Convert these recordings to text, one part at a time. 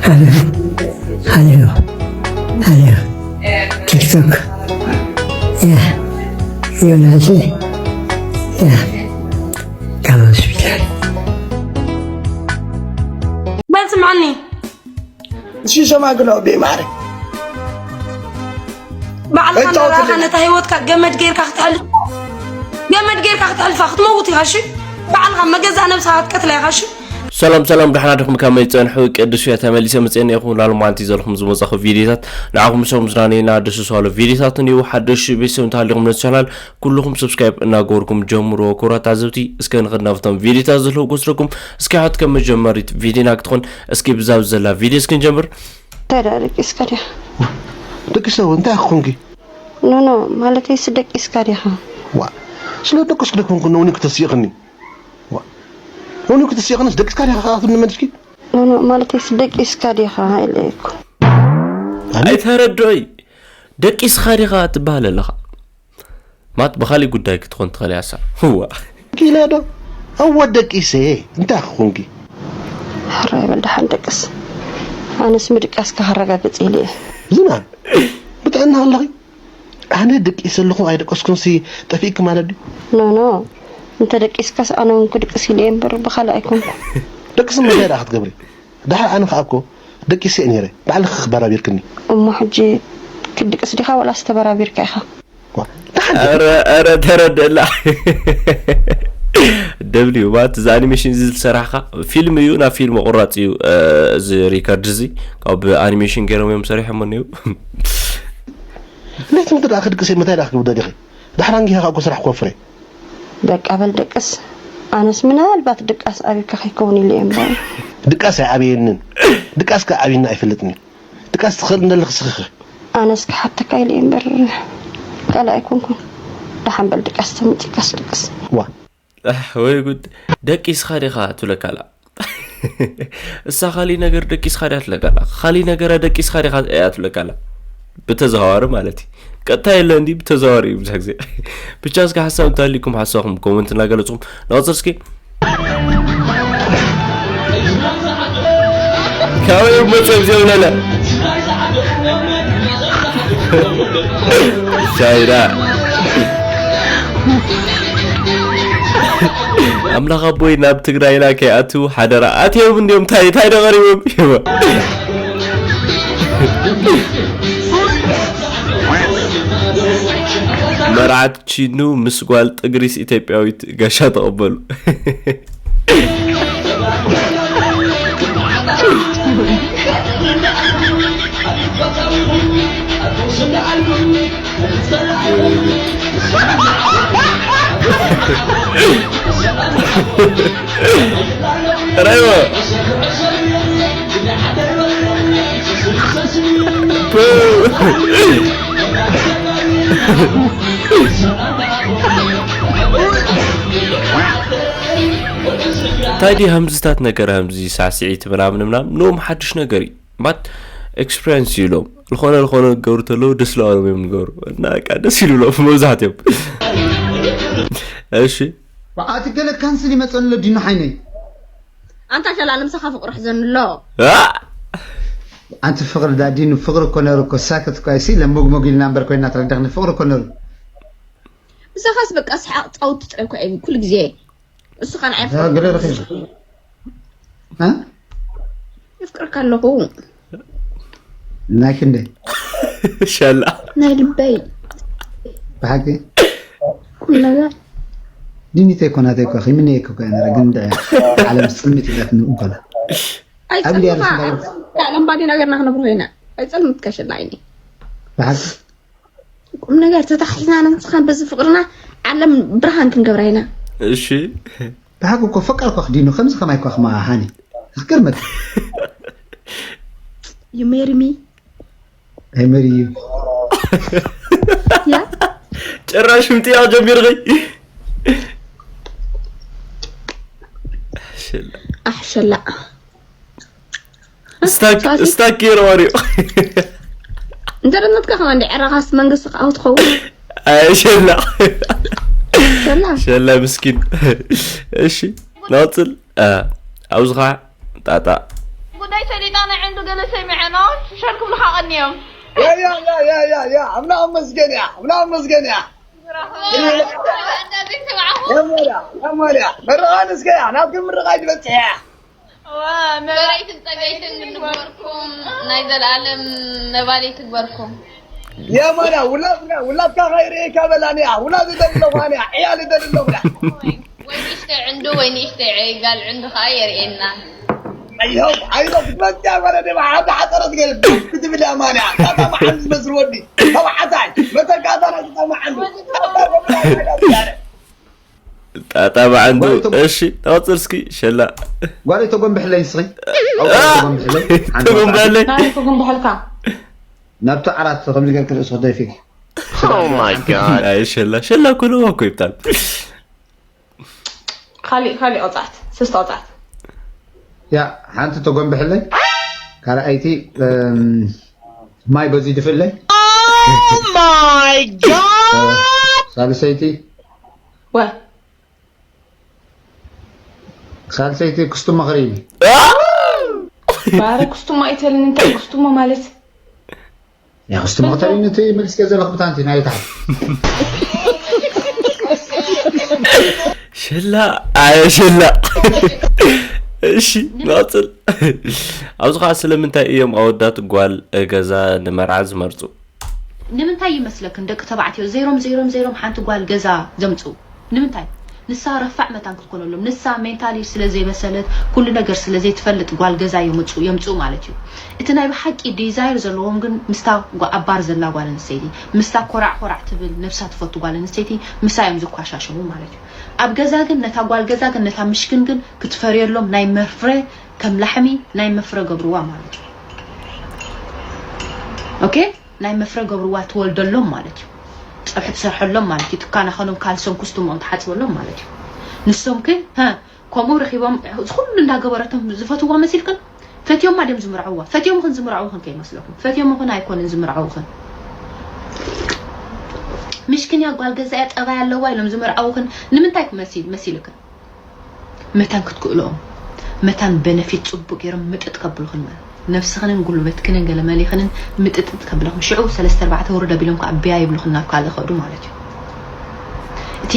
Aló, aló, aló. TikTok. Ya. Yo no sé. Ya. Estamos bien. በል ስምዓኒ። እሺ ሰማግሎ ቤ ማሪ ባዕልኻ እታወት እናረኣኻ ኣለና። ነታ ህይወትካ ገመድ ጌርካ ክትሕልፋ፣ ገመድ ጌርካ ክትሕልፋ ክትመውት ኢኻ። እሺ ባዕልኻ መገዛእ ነብስኻ ክትቀትላ ኢኻ። እሺ ሰላም ሰላም፣ ደሓና ዲኹም? ከመይ ጸንሑ? ቅዱስ እየ ተመሊሰ መጽኤ እኒኤኹም። ላሉ ማንቲ ዘለኹም ዝመጻኹ ቪዲዮታት ንዓኹም ሰው ምዝናነይና ደስ ዝባሉ ቪዲዮታት እንዲሁ ሓደሽ ቤተሰብ እንተሃሊኹም ነቲ ቻናል ኩልኹም ሰብስክራይብ እናገበርኩም ጀምሮ። ክቡራት ተዓዘብቲ፣ እስከ ንኽድ ናብቶም ቪዲዮታት ዘለዉ ክወስደኩም። እስኪ ሓት ከም መጀመሪት ቪዲዮና ክትኾን እስኪ ብዛብ ዘላ ቪዲዮ እስኪ ንጀምር። እንታይ ደኣ ደቂስካ ዲኻ? ደቂ ሰብ እንታይ ክኾንኪ? ኖ ኖ ማለተይስ ደቂስካ ዲኻ? ዋ ስለ ደቅስኩ ደክምኩ ነውኒ ክትስይቕኒ ዋ ነውኒ ክትስይቕንስ ደቂስካ ዲኻ ክትብኒ መልስኪ? ኖ ኖ ማለተይስ ደቂስካ ዲኻ ኢለ እኮ። ኣይተረድኦይ ደቂስኻ ዲኻ ትበሃል ኣለኻ። ማት ብኻሊእ ጉዳይ ክትኾን ትኽእል እያ እሳ። እዋ ኢለ ዶ? እወ ደቂሰ እንታይ ክኾንኪ? ሕራይ በል ደሓን ደቅስ። ኣነስ ምድቃስካ ከረጋግጽ ኢለ እየ። ዝናብ ብጥዕና ኣለኺ? ኣነ ደቂሰ ኣለኹ ኣይደቀስኩንሲ ጠፊእኪ ማለት ድዩ? ኖ ኖ እንተ ደቂስካስ ኣነ እውን ክድቅስ ኢለ እየ እምበር ብኻልእ ኣይኮንኩ። ደቅሲ ምንታይ ደኣ ክትገብሪ? ደሓር ኣነ ከኣ እኮ ደቂሰ እየ ነይረ ባዕልኺ ክበራቢርክኒ። እሞ ሕጂ ክትድቅስ ዲኻ ወላስ ተበራቢርካ ኢኻ? ዋ፣ ደሓር ኧረ ኧረ ተረድእላ ደብልዩ ማለት እዚ ኣኒሜሽን እዚ ዝሰራሕካ ፊልም እዩ ናብ ፊልም ቁራፅ እዩ። እዚ ሪከርድ እዚ ካብ ኣኒሜሽን ገይሮም እዮም ሰሪሖም እኒው። እንዴት ምንድን ደኣ ክድቅስ እየ ምንታይ ደኣ ክግብደ ዲኺ? ደሓር ኣንጊኻ ከኣ እኮ ስራሕ ክወፍረ። በቃ በል ደቅስ። ኣነስ ምናልባት ድቃስ ኣብካ ከይከውን ኢለ እየ እምበር። ድቃስ ኣይኣብየንን። ድቃስ ከኣ ኣብይና ኣይፈልጥን እዩ። ድቃስ ትኽእል እንደለኺ ስኺኺ። ኣነስ ክሓተካ ኢለ እየ እምበር ካልእ ኣይኮንኩን። ደሓን በል ድቃስ ተመጺካስ ድቅስ። ዋ ኣሕ፣ ወይ ጉድ። ደቂስኻ ዲኻ ትብለካ ኣላ። እሳ ካሊእ ነገር ደቂስኻ ዲያ ትብለካ ኣላ። ካሊእ ነገረ ደቂስኻ ዲኻ እያ ትብለካ ኣላ። ብተዘዋዋሪ ማለት እዩ። ቀጥታ የለ እንዲ ብተዘዋዋሪ እዩ ብዙሕ ግዜ። ብቻ እስኪ ሓሳብ እንተሃልዩኩም ሓሳብኩም ኮመንት እናገለጽኩም ንቐጽል እስኪ። ካበይ መፅኦም ዘብለለ ቻይና ኣምላኽ ኣቦይ ናብ ትግራይና ከይኣትዉ ሓደራ። ኣትዮም እንዲዮም ታይ ታይ ደቐሪቦም መርዓት ቺኑ ምስ ጓል ጥግሪስ ኢትዮጵያዊት ጋሻ ተቐበሉ። ራይዋ እንታይ ድዩ ሃምዝታት ነገር ሃምዚ ሳዕስዒት ምናምን ምናምን ኖም ሓድሽ ነገር እዩ ማት ኤክስፕሪንስ ይብሎም ዝኾነ ዝኾነ ክገብሩ ተለዉ ደስ ለዋሎም እዮም ንገብሩ እና በቃ ደስ ይልብሎም መብዛሕትኦም። እሺ ኣቲ ገለ ካንስል ይመፀኒ ኣሎ ዲኑ ሓይነይ። ኣንታ ሸላ ንምሳኻ ፍቅሩ ሕዘኒ ኣሎ። አ! ኣንቲ ፍቅሪ ዳዲኑ ፍቅሪ እኮ ነሩ እኮ ሳክት እኮ ኣይሲ ለሞግሞግ ኢልና እምበር ኮይና ትረዳኽኒ ፍቅሪ እኮ ነሩ። ምሳኻስ በቃ ስሓቅ ፃውቲ ጥራይ እኮ እዩ ኩሉ ግዜ። እሱ ኻን ያ ገለ ረኺብ እ የፍቅረካ ኣለኹ ናይ ክንደይ ሸላ ናይ ልበይ ብሓቂ ኩሉ ነገር ዲኒተይ እኮ ናተይ እኮ ይምነየኪ እኮ እየ ነረ ግን እንድዒ ዓለም ፅልምት ኢላትኒ እንኮላ ኣይፀልምኻ ዓለም ባዴና ገርና ክነብሮ ኢና ኣይፀልምት ከሸላ ዓይኒ ብሓቂ ቁም ነገር ተታሒዝና ንስኻን በዚ ፍቅርና ዓለም ብርሃን ክንገብራ ኢና እሺ ብሓቂ እኮ ፈቀርኳ ክዲኑ ከምዚ ከማይ እኳ ክማ ሃኒ ክገርመት you marry me ኣይመሪ እዩ ያ ጭራሽ ምጥያቕ ጀሚርኸይ ኣሕሸላ ስታክ ስታክ ገይረ ወሪኡ እንተ ደነትካ ከማ እንዲ ዕራኻስ መንግስቲ ከዓ ትኸውን ኣይ ሸላ ሸላ ሸላ ምስኪን እሺ ናውፅል ኣብዚ ከዓ ጣጣ ጉዳይ ሰሊጣ ናይ ዕንዱ ገለ ሰሚዐ ነው። ሸር ክብሉኻ ቀንዮም። ያ ያ ያ ያ ያ ያ ኣምላኽ ይመስገን እያ፣ ኣምላኽ ይመስገን እያ። ያ ማርያ፣ ያ ማርያ፣ መርቓን እስከ እያ፣ ናብ ግን ምርቓ ይትበጽሕ እያ። መራይትን ጸገይትን ንግበርኩም፣ ናይ ዘላለም መባል ይትግበርኩም። ያ ማርያ፣ ውላድ ውላድካ ከይርእየካ በላኒ እያ፣ ውላድ ይደሊ ኣለኹ ኣነ እያ፣ ዕያል ይደሊ ኣለኹ እያ። ወይ ንእሽተይ ዕንዱ ወይ ንእሽተይ ጋል ዕንዱ ከዓ የርእየና። ኣይሆን ኣይሆን ክትመጽእ እያ ማለት እያ። ሓደ ሓጠረት ገለ ክትብል እያ ማርያ። ታታ መዓል ዝመስል ወዲ ተባዕታይ መተካእታ ናይ ታታ መዓል። ጣጣ በዓንዱ። እሺ፣ ተቐጽል እስኪ ሸላ። ጓለይ ተጎንብሕለይ ንስኺ። ኣውራ ተጎንብሕለይ። ሓንቲ ተጎንብሕለይ። ናበይ ክጉንብሐልካ? ናብቲ ዓራት ከምዚ ጌርክ ርእስኺ ደፊእኪ። Oh my god. ኣይ ሸላ፣ ሸላ እኮ ነው እኮ ይብታል። ካሊእ ካሊእ ቅፅዓት፣ ሰስተ ቅፅዓት። ያ ሓንቲ ተጎንብሕለይ። ካልኣይቲ እም፣ ማይ በዚ ድፍእለይ። Oh my god! ሳልሰይቲ ወ ሳልሰይቲ ክስቱሞ ክርኢ። ባረ ኩስቱማ ኣይተልን፣ እንታይ ኩስቱማ ማለት? ያ ክስቱሞ ክተርኢ ነቲ መልስ ገዘለ ክብታንቲ ናይ ታሕቲ። ሸላ ኣየ ሸላ። እሺ፣ ንቐጽል። ኣብዚ ኸዓ ስለምንታይ እዮም ኣወዳት ጓል ገዛ ንመርዓ ዝመርጹ? ንምንታይ ይመስለክን ደቂ ተባዕትዮ ዘይሮም ዘይሮም ዘይሮም ሓንቲ ጓል ገዛ ዘምፅኡ? ንምንታይ? ንሳ ረፋዕ መታን ክትኮነሎም፣ ንሳ ሜንታሊ ስለ ዘይበሰለት፣ ኩሉ ነገር ስለ ዘይትፈልጥ ጓል ገዛ የምፅኡ የምፅኡ ማለት እዩ። እቲ ናይ ብሓቂ ዲዛይር ዘለዎም ግን ምስታ ጓ- ኣባር ዘላ ጓል ኣንስተይቲ፣ ምስታ ኮራዕ ኮራዕ ትብል ነብሳ ትፈቱ ጓል ኣንስተይቲ ምሳ እዮም ዝኳሻሸሙ ማለት እዩ። ኣብ ገዛ ግን ነታ ጓል ገዛ ግን ነታ ምሽክን ግን ክትፈርየሎም ናይ መፍረ ከም ላሕሚ ናይ መፍረ ገብርዋ ማለት እዩ። ኦኬ ናይ መፍረ ገብርዋ ትወልደሎም ማለት እዩ። ፀብሒ ትሰርሐሎም ማለት እዩ። ትካናኸኖም ካልሶም ኩስትሞም ትሓፅበሎም ማለት እዩ። ንሶም ግን ሀ ከምኡ ረኺቦም እዚ ኩሉ እንዳገበረቶም ዝፈትዋ መሲልክን ፈትዮማ ድዮም ዝምርዐዋ? ፈትዮምኽን ዝምርዐውኽን ከይመስለኩም። ፈትዮምኽን ኣይኮንን ዝምርዐውኽን። ምሽክን እያ ጓል ገዛ እያ ጠባይ ኣለዋ ኢሎም ዝምርዐውኽን ንምንታይ ክመሲል መሲልክን? መታን ክትክእልኦም መታን በነፊት ፅቡቅ ገይሮም ምጥጥ ከብልኽን ማለት ነብስኽንን ጉልበትክንን ገለ መሊኽንን ምጥጥጥ ከብልኽን ሽዑ ሰለስተ ኣርባዕተ ውርድ ኣቢሎም ከዓ ቢያ ይብልኽን ናብ ካልእ ከዱ ማለት እዩ። እቲ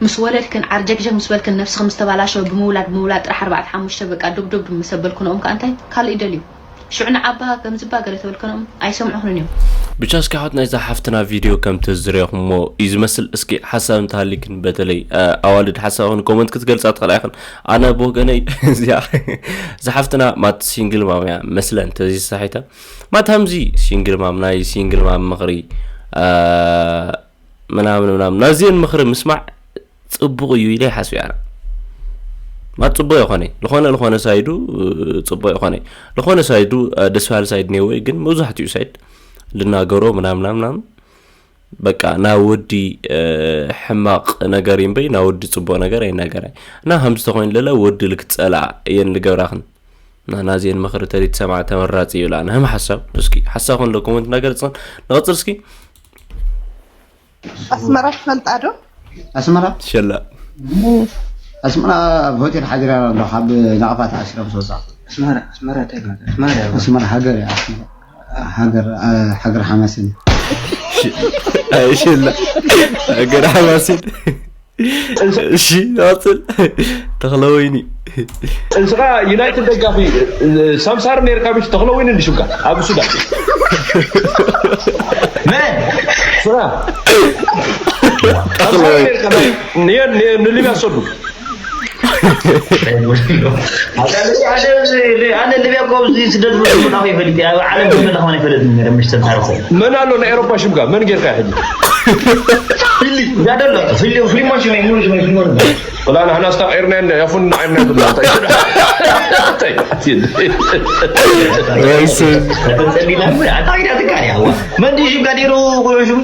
ምስ ወለድክን ዓርጀግጀግ ምስ በልክን ነብስኽን ምስ ተባላሸወ ብምውላድ ምውላድ ጥራሕ ኣርባዕተ ሓሙሽተ በቃ ዱብዱብ ምስ ኣበልክንኦም ከዓ እንታይ ካልእ ይደልዩ? ሽዑ ንዓባ ከምዝባ ገለ ተበልከኖም ኣይሰምዑኽንን እዮም። ብቻ እስኪ ሓወት ናይዛ ሓፍትና ቪድዮ ከም ተዝረኹሞ እዩ ዝመስል። እስኪ ሓሳብ እንተሃሊክን በተለይ ኣዋልድ ሓሳብኽን ኮመንት ክትገልጻ ትኽእላ ኢኽን። ኣነ ብወገነይ እዚኣ እዛ ሓፍትና ማት ሲንግል ማም እያ መስለን ተዚሳሒታ ማት ሃምዚ ሲንግል ማም ናይ ሲንግል ማም ምኽሪ ምናምን ምናምን ናዚአን ምኽሪ ምስማዕ ፅቡቕ እዩ ኢለ ይሓስብ ኣነ። ማለት ፅቡቕ ይኾነ ዝኾነ ዝኾነ ሳይዱ ፅቡቕ ይኾነ ዝኾነ ሳይዱ ደስ በሃሊ ሳይድ ነይዎ ግን መብዛሕትኡ ሳይድ ልናገሮ ምናምና ምናምን በቃ ናብ ወዲ ሕማቕ ነገር እምበይ ናብ ወዲ ፅቡቕ ነገር ኣይናገር እና ከምዚ ተኮይኑ ለለ ወዲ ልክትፀልኣ እየን ልገብራኽን እና ናዚአን ምኽሪ ተሪት ሰማዕ ተመራፂ ይብላ ንህም ሓሳብ እስኪ ሓሳብ ኮን ኮመንት እናገለፅን ንቐፅል እስኪ ኣስመራ ትፈልጣ ዶ? ኣስመራ ሸላ ኣስመራ ኣብ ሆቴል ሓዲራ ኣለኹ ካብ ናቕፋ ተኣሲረ ምስ ወፃ ኣስመራ ኣስመራ እንታይ ማለት ኣስመራ ኣስመራ ሃገር እያ ኣስመራ ሃገር ሃገር ሓማሲን ሸላ ሃገር ሓማሲን እሺ ናፅል ተኽለ ወይኒ ንስኻ ዩናይትድ ደጋፊ ሳምሳር ነርካ ብሽ ተኽለ ወይኒ እንድሹጋ ኣብ ሱዳን መን ስራ ንሊብያ ሰዱ ኣነ ሊብያ እኮ ኣብዚ ስደት ብዙ ምናኹ ይፈልጥ ኣብ ዓለም ዝመላ ኾነ ይፈልጥ ነረ ምሽ ተንታርኮ መን ኣሎ ናይ ኤሮፓ ሽምጋ መን ጌርካ ሕጂ ፊሊ ያደለ ፊሊ ፍሊሞሽ ነው ሙሉ ነው ሙሉ ወላ ንሕና ኣስታቂርና ያፉን ንዓይና ብላ ተጸሊላ ኣታዊዳ ትካሪ ያዋ መንዲ ሽምጋ ዲሩ ሽም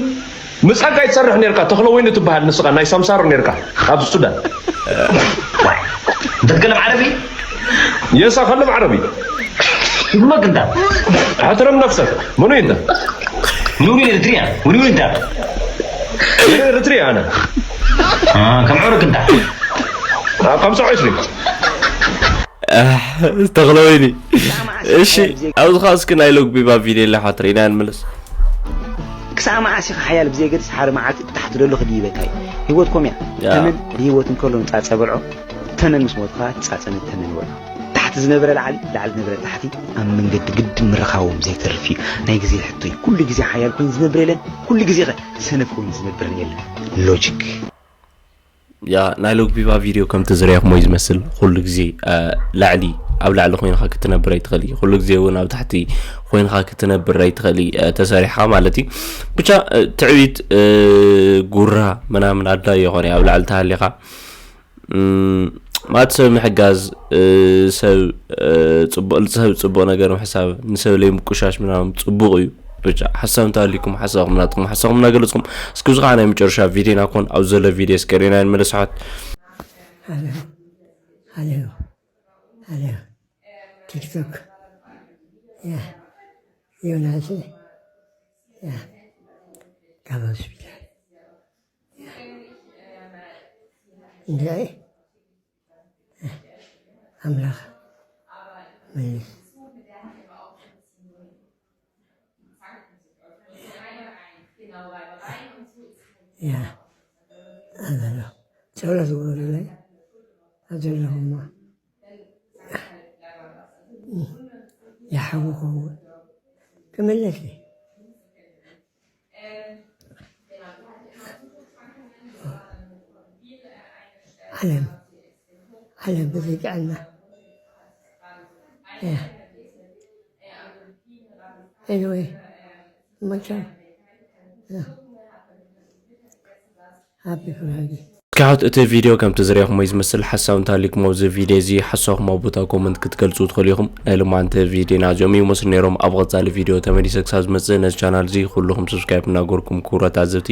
ምሳካ ይትሰርሕ ነርካ ተኽለ ወይኒ ትበሃል ንስኻ ናይ ሳምሳር ነርካ ኣብ ሱዳን تتكلم عربي የሳ ከለም ዓረቢ اسمك انت احترم نفسك منو انت من وين اريتريا من وين انت من اريتريا انا آه كم عمرك انت آه، خمسة وعشرين ተኽለ ወይኒ። እሺ፣ ኣብዚ ኸዓ እስኪ ናይ ሎግ ቢባ ቪድዮ ኣለሓት ርኢና ንመለስ። ክሳብ መዓስ ኢኻ ሓያል ብዘይ ገድስ ሓደ መዓልቲ ብታሕቲ ደሎ ክድይበካ እዩ። ህይወት ኮም እያ። ያ። ተመን ብህይወት እንከሎ ንጻጸ በልዖ፣ ተመን ምስ ሞትካ ትጻጸ ንተመን በልዖ። ታሕቲ ዝነበረ ላዕሊ፣ ላዕሊ ዝነበረ ታሕቲ ኣብ መንገዲ ግድን ምርኻቦም ዘይተርፍ እዩ። ናይ ግዜ ሕቶ እዩ። ኩሉ ግዜ ሓያል ኮይኑ ዝነብር የለን፣ ኩሉ ግዜ ኸ ሰነፍ ኮይኑ ዝነብር የለን። ሎጂክ። ያ ናይ ሎግ ቢባ ቪድዮ ከምቲ ዝረኣኹሞ እዩ ዝመስል። ኩሉ ግዜ ላዕሊ ኣብ ላዕሊ ኮይንካ ክትነብር ኣይትኽእል እዩ። ኩሉ ግዜ እውን ኣብ ታሕቲ ኮይንካ ክትነብር ኣይትኽእል እዩ። ተሰሪሕካ ማለት እዩ። ብቻ ትዕቢት፣ ጉራ ምናምን ኣድላዩ ይኾነ ኣብ ላዕሊ ተሃሊኻ ማለት ሰብ ምሕጋዝ፣ ሰብ ጽቡቕ፣ ሰብ ጽቡቕ ነገር ምሕሳብ፣ ንሰብ ለይ ምቁሻሽ ምናምን ጽቡቕ እዩ። ብቻ ሓሳብ እንተሃሊኩም ሓሳብኩም ናትኩም ሓሳብኩም እናገለጽኩም፣ እስኪ እዚ ከዓ ናይ መጨረሻ ቪድዮና ኮን ኣብ ዘሎ ቪድዮ እስከ ርኢና ንመለስ ኣሕዋት። Hallo. Hallo. Hallo. ቲክቶክ። ያ። ዮናስ። ያ። ካብ ሆስፒታል። ያ። እንታይ? ኣምላኽ መልስ። ያ። ኣበሎ። ጸሎት ግበሩለይ። ኣብ ዘለኹሞ። ይሓዊ ክኸውን። ክምለስ እዩ። ዓለም፣ ዓለም ብዘይ ጥዕና። ያ። Anyway፣ መቸም። ያ። ሃቢ ክብረጊ። እስካብ እቲ ቪድዮ ከምቲ ዝረኣኹሞ እዩ ዝመስል። ሓሳብ እንተሃሊኩም ኣብዚ ቪድዮ እዚ ሓሳብኩም ኣብ ቦታ ኮመንት ክትገልጹ ትኽእሉ ኢኹም። ናይ ሎማዓንቲ ቪድዮና እዚኦም ይመስሉ ነይሮም። ኣብ ቐጻሊ ቪድዮ ተመሊሰ ክሳብ ዝመጽእ ነዚ ቻናል እዚ ኩልኹም ሰብስክራይብ እናገበርኩም ክቡራት ተዓዘብቲ